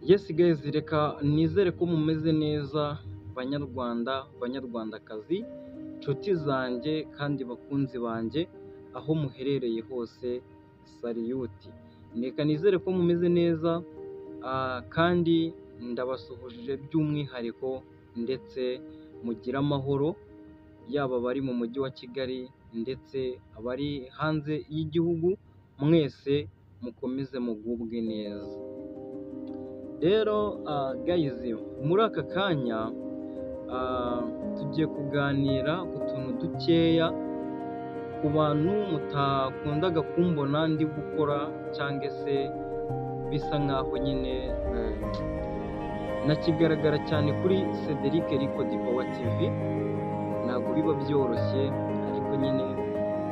Yes guys, reka nizere ko mumeze neza banyarwanda, banyarwandakazi, nshuti zanjye kandi bakunzi banjye, aho muherereye hose salute. Reka nizere ko mumeze neza kandi ndabasuhuje by'umwihariko ndetse mugire amahoro, yaba abari mu mujyi wa Kigali ndetse abari hanze y'igihugu, mwese mukomeze mugubwe neza. Rero guys, muri aka kanya tugiye kuganira ku tuntu dukeya, ku bantu mutakundaga kumbona ndi gukora cyangwa se bisa nkaho nyine nakigaragara cyane kuri Cedric Record Power TV, ntabwo biba byoroshye ariko nyine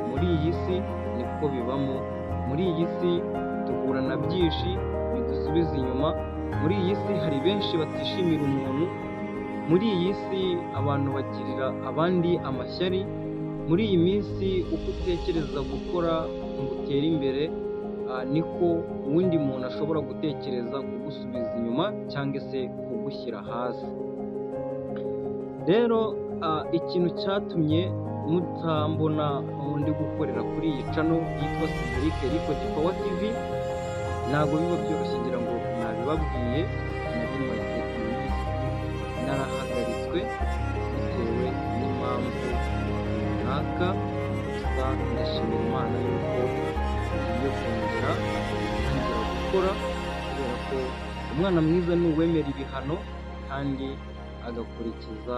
muri iyi si niko bibamo, muri iyi si duhura na byinshi bidusubiza inyuma, muri iyi si hari benshi batishimira umuntu, muri iyi si abantu bagirira abandi amashyari, muri iyi minsi uko utekereza gukora ngo utere imbere niko uwundi muntu ashobora gutekereza kugusubiza inyuma cyangwa se kugushyira hasi. Rero ikintu cyatumye mutambona ndi gukorera kuri iyi channel yitwa Cedric Record Power TV, ntabwo biba byoroshye, ngira ngo nabibabwiye, nari maze iminsi narahagaritswe bitewe n'impamvu runaka, gusa ndashimira Imana yuko ngiye kongera gutangira gukora, kubera ko umwana mwiza ni uwemera ibihano kandi agakurikiza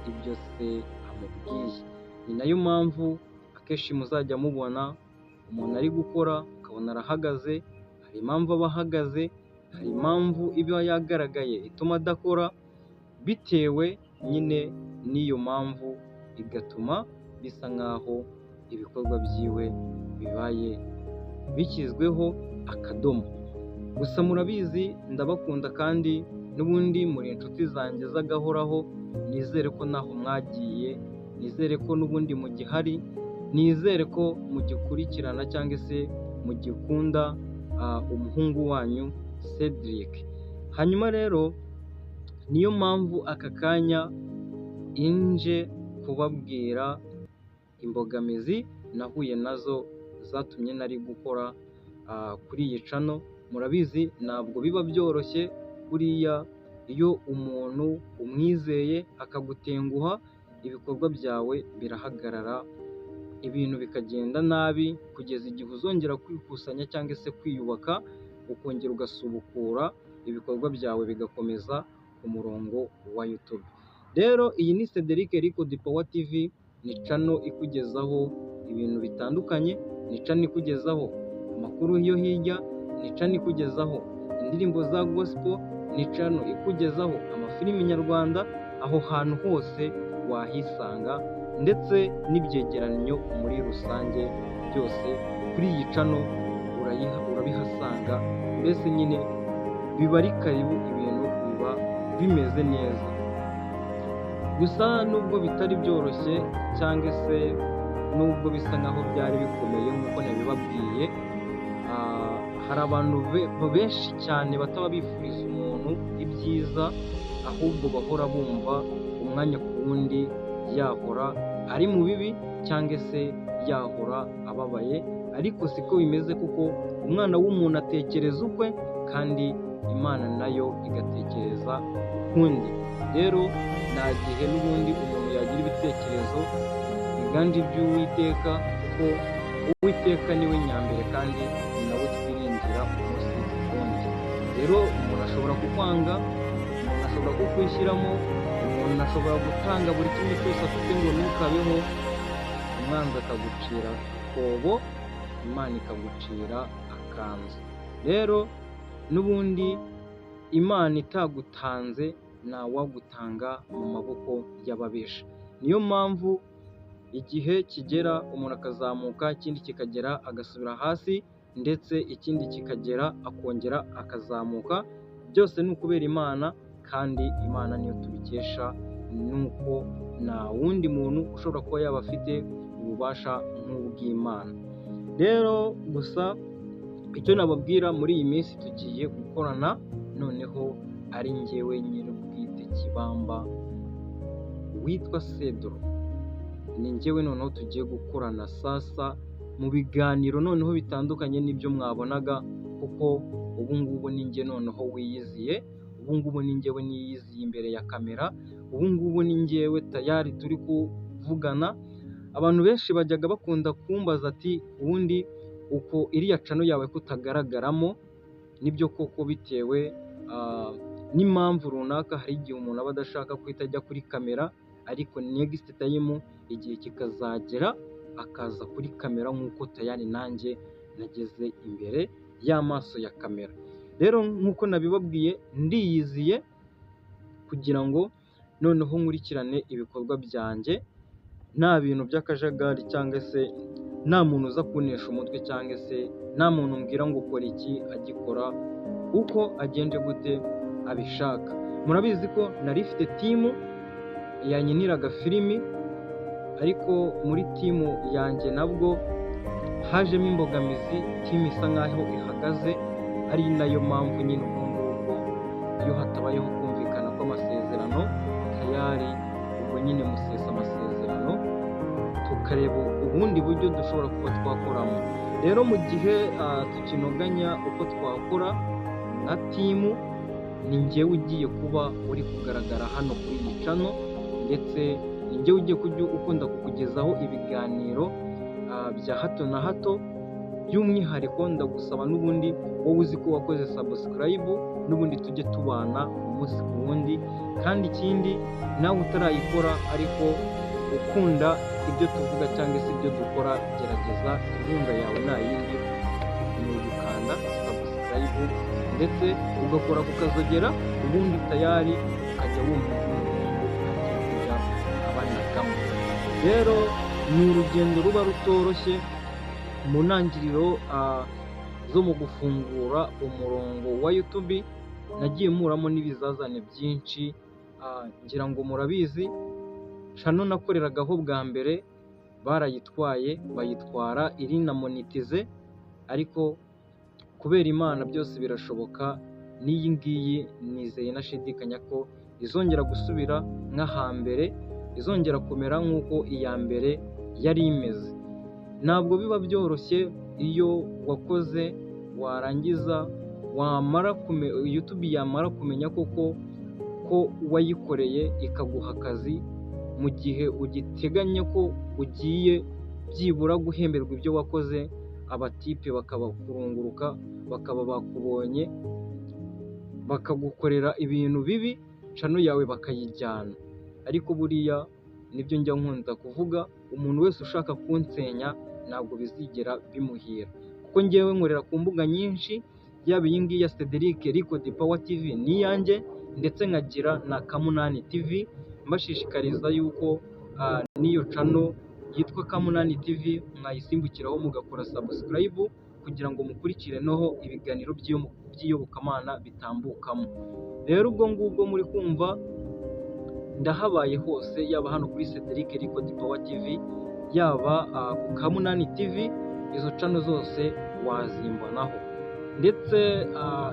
ibyo se amubwiye. Ni nayo mpamvu akenshi muzajya mubona umuntu ari gukora ukabona arahagaze, hari impamvu aba ahagaze, hari impamvu iba yagaragaye ituma adakora, bitewe nyine n'iyo mpamvu igatuma bisa nkaho ibikorwa byiwe bibaye bishyizweho akadomo. Gusa murabizi ndabakunda kandi n'ubundi muri inshuti zanjye z'agahoraho, nizere ko ntaho mwagiye, nizere ko n'ubundi mugihari, nizere ko mugikurikirana cyangwa se mugikunda umuhungu wanyu Cedric. Hanyuma rero niyo mpamvu aka kanya inje kubabwira imbogamizi nahuye nazo zatumye nari gukora kuri iyi channel. Murabizi ntabwo biba byoroshye, buriya iyo umuntu umwizeye akagutenguha ibikorwa byawe birahagarara, ibintu bikagenda nabi kugeza igihe uzongera kwikusanya cyangwa se kwiyubaka, ukongera ugasubukura ibikorwa byawe bigakomeza ku murongo wa YouTube. Rero iyi ni Cedric Record Power TV, ni channel ikugezaho ibintu bitandukanye, ni channel ikugezaho amakuru yo hirya, ni channel ikugezaho indirimbo za gospel, ni channel ikugezaho amafilimi nyarwanda, aho hantu hose wahisanga ndetse n'ibyegeranyo muri rusange byose kuri iyi channel urabihasanga, mbese nyine biba ari karibu, ibintu biba bimeze neza. Gusa nubwo bitari byoroshye cyangwa se nubwo bisa nkaho byari bikomeye nk'uko nabibabwiye, hari abantu benshi cyane bataba bifuriza umuntu ibyiza, ahubwo bahora bumva umwanya ku wundi yahora ari mu bibi cyangwa se yahora ababaye, ariko siko bimeze kuko umwana w'umuntu atekereza ukwe kandi Imana nayo igatekereza ukundi. Rero nta gihe n'ubundi umuntu yagira ibitekerezo biganje iby'Uwiteka, kuko Uwiteka niwe nyambere kandi ni nawe twiringira umunsi ku wundi. Rero umuntu ashobora kukwanga, umuntu ashobora kukwishyiramo, umuntu ashobora gutanga buri kimwe cyose afite ngo ntukabeho, umwanzi akagucira akobo, Imana ikagucira akanzu. Rero n'ubundi Imana itagutanze ntawagutanga mu maboko y'ababisha. Niyo mpamvu igihe kigera umuntu akazamuka, ikindi kikagera agasubira hasi, ndetse ikindi kikagera akongera akazamuka, byose ni ukubera Imana kandi Imana niyo tubikesha, nuko nta wundi muntu ushobora kuba yaba afite ububasha nk'ubw'Imana. Rero gusa icyo nababwira muri iyi minsi tugiye gukorana noneho ari njyewe nyir'ubwite Kibamba witwa Cedro. Ni njyewe noneho tugiye gukorana sasa mu biganiro noneho bitandukanye n'ibyo mwabonaga, kuko ubu ngubu ni njye noneho wiyiziye, ubu ngubu ni njyewe niyiziye imbere ya kamera, ubu ngubu ni njyewe tayari turi kuvugana. Abantu benshi bajyaga bakunda kumbaza ati ubundi uko iriya channel yawe kutagaragaramo. Nibyo koko, bitewe n'impamvu runaka hari igihe umuntu aba adashaka guhita ajya kuri kamera, ariko next time igihe kikazagera akaza kuri kamera nk'uko tayari nanjye nageze imbere y'amaso ya kamera. Rero nk'uko nabibabwiye, ndiyiziye kugira ngo noneho nkurikirane ibikorwa byanjye nta bintu by'akajagari, cyangwa se nta muntu uza kuntesha umutwe, cyangwa se nta muntu umbwira ngo ukora iki agikora uko agenje gute abishaka. Murabizi ko nari mfite team yankiniraga filimi, ariko muri team yanjye nabwo hajemo imbogamizi, team isa nkaho ihagaze, ari nayo mpamvu nyine ubwo ngubwo iyo hatabayeho kumvikana kw'amasezerano tayari ubwo nyine musesa amasezerano, tukareba ubundi buryo dushobora kuba twakoramo. Rero mu gihe tukinoganya uko twakora nka team, ni njyewe ugiye kuba uri kugaragara hano kuri iyi channel, ndetse ni njyewe ugiye kujya ukunda kukugezaho ibiganiro bya hato na hato. By'umwihariko ndagusaba n'ubundi wowe uzi ko wakoze subscribe, n'ubundi tujye tubana umunsi ku wundi. Kandi ikindi, nawe utarayikora ariko ukunda ibyo tuvuga cyangwa se ibyo dukora, gerageza, inkunga yawe nta yindi ni ugukanda subscribe ndetse ugakora ku kazogera, ubundi tayari ukajya wumva umuntu agiye kujya abanagamo. Rero ni urugendo ruba rutoroshye. Mu ntangiriro zo mu gufungura umurongo wa YouTube nagiye mpuramo n'ibizazane byinshi, ngira ngo murabizi. Channel nakoreragaho bwa mbere barayitwaye, bayitwara iri na monetize, ariko kubera Imana byose birashoboka. N'iyi ngiyi nizeye nashidikanya ko izongera gusubira nk'ahambere, izongera kumera nk'uko iya mbere yari imeze. Ntabwo biba byoroshye iyo wakoze warangiza wamara YouTube yamara kumenya koko ko wayikoreye ikaguha akazi, mu gihe ugiteganya ko ugiye byibura guhemberwa ibyo wakoze, abatipe bakabakurunguruka, bakaba bakubonye, bakagukorera ibintu bibi, channel yawe bakayijyana. Ariko buriya nibyo njya nkunda kuvuga, umuntu wese ushaka kunsenya ntabwo bizigera bimuhira, kuko ngewe nkorera ku mbuga nyinshi, yaba iyi ngiyi ya Cedric Record Power TV ni iyanjye, ndetse nkagira na Kamunani TV. Mbashishikariza yuko n'iyo channel yitwa Kamunani TV mwayisimbukiraho mugakora subscribe kugira ngo mukurikire noho ibiganiro by'iyobokamana bitambukamo. Rero ubwo ngubwo muri kumva ndahabaye hose, yaba hano kuri Cedric Record Power TV, yaba ku Kamunani TV, izo channel zose wazimbonaho. Ndetse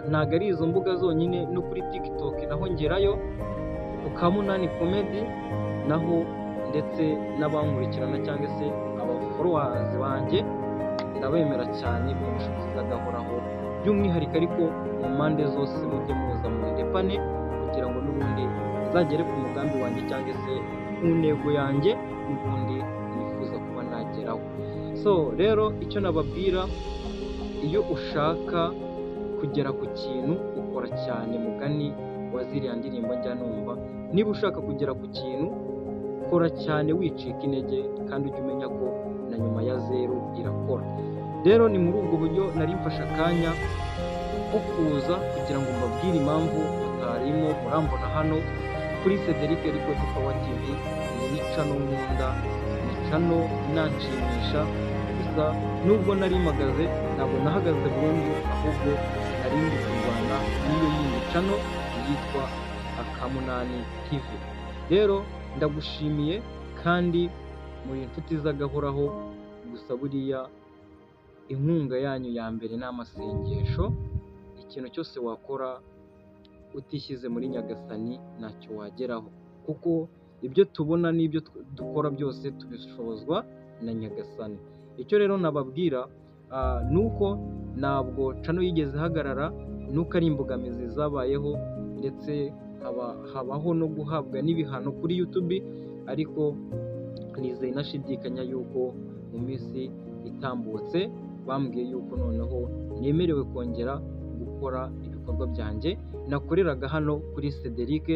ntabwo ari izo mbuga zonyine, no kuri TikTok naho ngerayo ku Kamunani Comedy naho, ndetse n'abankurikirana cyangwa se aba followers banjye ndabemera cyane mu inshuti z'agahoraho. By'umwihariko ariko mu mpande zose mujye muza mu ndepane kugira ngo n'ubundi nzagere ku mugambi wanjye cyangwa se ku ntego yanjye n'ubundi nifuza kuba nageraho. So rero icyo nababwira, iyo ushaka kugera ku kintu ukora cyane, mugani wa ziriya ndirimbo njya numva. Niba ushaka kugera ku kintu kora cyane, wicika intege, kandi ujye umenya ko na nyuma ya zeru irakora. Rero ni muri ubwo buryo nari mfashe akanya ko kuza kugira ngo mbabwire impamvu mutarimo murambona hano kuri Cedric Record Power TV. Iyi ni channel nkunda, ni channel inanshimisha. Gusa nubwo nari mpagaze, ntabwo nahagaze burundu, ahubwo nari ndi kurwana n'iyo yindi channel yitwa Akamunani TV. Rero ndagushimiye kandi muri inshuti z'agahoraho. Gusa buriya inkunga yanyu ya mbere ni amasengesho. Ikintu cyose wakora Utishyize muri Nyagasani ntacyo wageraho, kuko ibyo tubona n'ibyo dukora byose tubishobozwa na Nyagasani. Icyo rero nababwira ni uko ntabwo channel yigeze ihagarara, nuko ari imbogamizi zabayeho, ndetse habaho no guhabwa n'ibihano kuri YouTube. Ariko nizeye nashidikanya yuko mu minsi itambutse bambwiye yuko noneho nemerewe kongera gukora ibikorwa byanjye nakoreraga hano kuri Cedric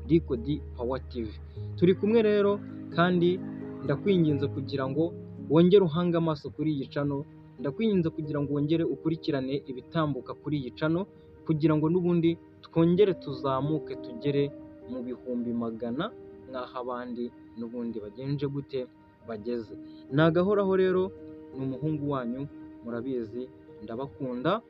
Record Power TV. Turi kumwe rero, kandi ndakwinginze kugira ngo wongere uhange amaso kuri iyi channel. Ndakwinginze kugira ngo wongere ukurikirane ibitambuka kuri iyi channel, kugira ngo n'ubundi twongere tuzamuke tugere mu 100,000 nk'aho abandi n'ubundi bagenje gute bageze. Nagahoraho rero, ni umuhungu wanyu, murabizi, ndabakunda.